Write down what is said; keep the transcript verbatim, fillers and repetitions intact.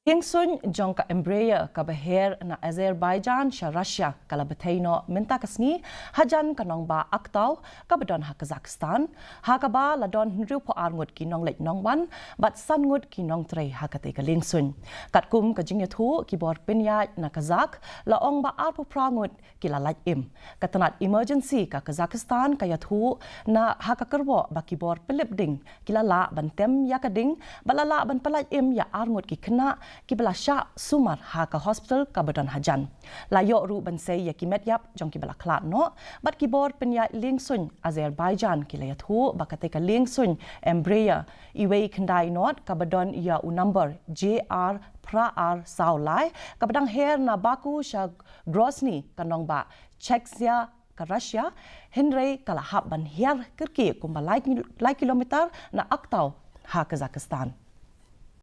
Liengsuin jong ka Embraer kaba her na Azerbaijan sha Russia ka la bthei noh mynta ka sngi hajan ka nongbah Aktau kaba don ha Kazakhstan, ha kaba la don hynriewphew ar ngut ki nongleit nongwan bad san ngut ki nongtrei ha katei ka liengsuin. Katkum ka jingïathuh, ki bor pynïaid na Kazakh la ong ba arphew phra ngut ki la lait im. Ka tnat emergency ka Kazakhstan ka ïathuh na ha ka kyrwoh ba ki bor pynlip ding ki la lah ban tem ïa ka ding bad la lah ban pyllait im ïa ar ngut ki khynnah kiba la shah sumar ha ka hospital kaba don hajan. La ïoh ruh ban sei ïa ki met ïap jong kiba la khlad noh bad ki bor pynïaid liengsuin Azerbaijan ki la ïathuh ba katei ka liengsuin Embraer uwei khyndai not kaba don ïa u number J R phra ar saw lai kaba dang her na Baku sha Grozny ka nongbah Chechnya ka Russia, hynrei ka la hap ban hiar kyrkieh kumba lai, lai kilometer na Aktau ha Kazakhstan.